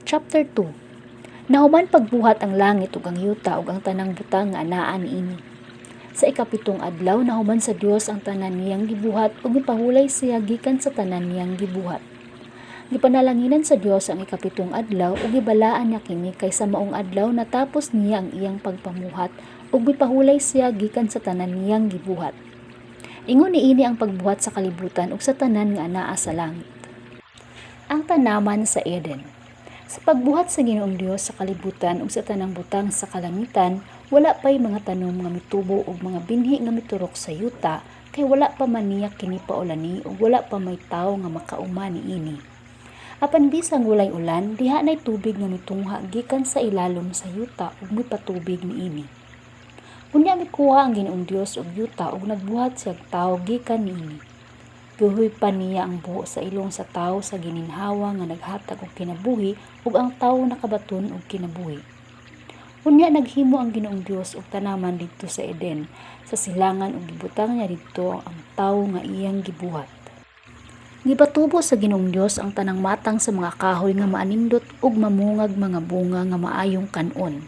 Chapter 2. Nahuman pagbuhat ang langit ug ang yuta ug ang tanang butang nga anaa niini. Sa ikapitong adlaw nahuman sa Dios ang tanan niyang gibuhat ug mipahulay siya gikan sa tanan niyang gibuhat. Gipanalanginan sa Dios ang ikapitong adlaw ug gibalaan niya kini kay sa maong adlaw natapos niya ang iyang pagpamuhat ug mipahulay siya gikan sa tanan niyang gibuhat. Ingon niini ang pagbuhat sa kalibutan ug sa tanan nga anaa sa langit. Ang tanaman sa Eden. Sa pagbuhat sa Ginoong Dios sa kalibutan ug sa tanang butang sa kalangitan, wala pay mga tanom nga mitubo ug mga binhi nga miturok sa yuta, kay wala pa man niya kini paulani ug wala pa may tawo nga makauma niini. Apan bisang walay ulan, diha nay tubig nga mitungha gikan sa ilalom sa yuta ug mipatubig niini. Unya mikuha ang Ginoong Dios og yuta ug nagbuhat siyag tawo gikan niini. Gihuypan niya ang buho sa ilong sa tawo sa gininhawa nga naghatag og kinabuhi ug ang tawo nakabaton og kinabuhi. Unya naghimo ang Ginoong Dios og tanaman didto sa Eden sa silangan ug gibutang niya didto ang tawo nga iyang gibuhat. Gipatubo sa Ginoong Dios ang tanang matang sa mga kahoy nga maanindot ug mamungag mga bunga nga maayong kan-on.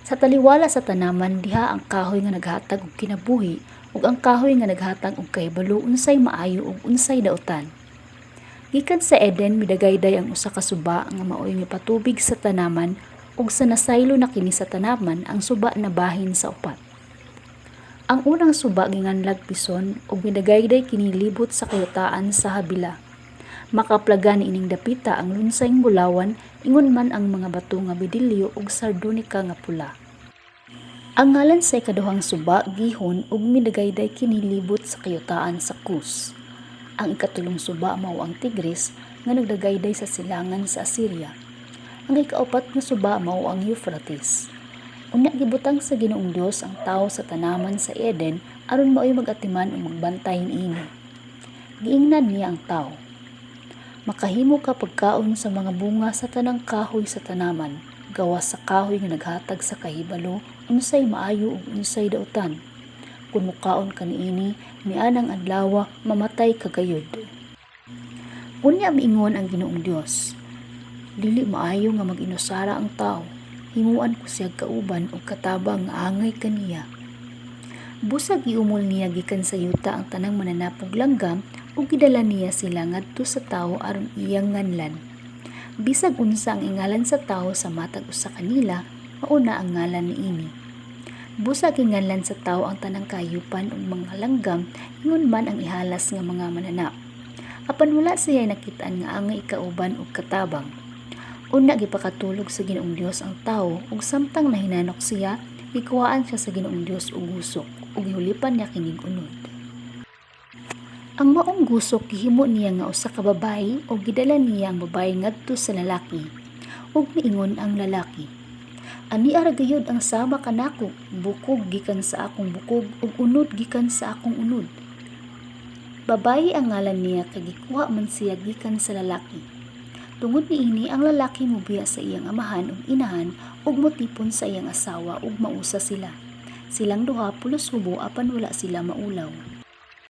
Sa taliwala sa tanaman diha ang kahoy nga naghatag og kinabuhi ug ang kahoy nga naghatag og kahibalo unsay maayo ug unsay dautan. Gikan sa Eden midagayday ang usa ka suba nga maoy mipatubig sa tanaman ug sa nasaylo na kini sa tanaman, ang suba nabahin sa upat. Ang unang suba ginganlag Pison ug midagayday kini libot sa kayutaan sa Havila. Makaplagan niining dapita ang lunsayng bulawan, ingon man ang mga bato nga bedelyo ug sardonika nga pula. Ang ngalan sa ikaduhang suba Gihon ug midagayday kini libot sa kayutaan sa Cus. Ang ikatulong suba mao ang Tigris nga nagdagayday sa silangan sa Assyria. Ang ikaupat nga suba mao ang Euphrates. Unya gibutang sa Ginoong Dios ang tawo sa tanaman sa Eden aron maoy mag-atiman ug magbantay niini. Giingnan niya ang tawo, "Makahimo ka pagkaon sa mga bunga sa tanang kahoy sa tanaman, gawas sa kahoy nga naghatag sa kahibalo unsay maayo ug unsay dautan. Kun mokaon ka niini nianang adlawa mamatay ka gayud." Unya miingon ang Ginoong Dios, "Dili maayo nga mag-inusara ang tawo. Himuan ko siyag kauban ug katabang nga angay kaniya." Busag giumol niya gikan sa yuta ang tanang mananapog langgam ug gidala niya sila ngadto sa tawo aron iyang nganlan. Bisag unsa ang ingalan sa tawo sa matag usa kanila, mao na ang ngalan niini. Busag ginganlan sa tawo ang tanang kahayupan ug mga langgam, ingon man ang ihalas nga mga mananap. Apan wala siya'y nakit-an nga angay ikauban ug katabang. Unya gipakatulog sa Ginoong Dios ang tawo ug samtang nahinanok siya, gikuhaan siya sa Ginoong Dios og gusok ug gihulipan niya kining unod. Ang maong gusok gihimo niya nga usa ka babayi ug gidala niya ang babayi ngadto sa lalaki. Ug miingon ang lalaki, "Ania ra gayud ang sama kanako, bukog gikan sa akong bukog ug unod gikan sa akong unod. Babayi ang ngalan niya kay gikuha man siya gikan sa lalaki." Tungod niini ang lalaki mobiya sa iyang amahan ug inahan ug motipon sa iyang asawa ug mausa sila. Silang duha pulos hubo apan wala sila maulaw.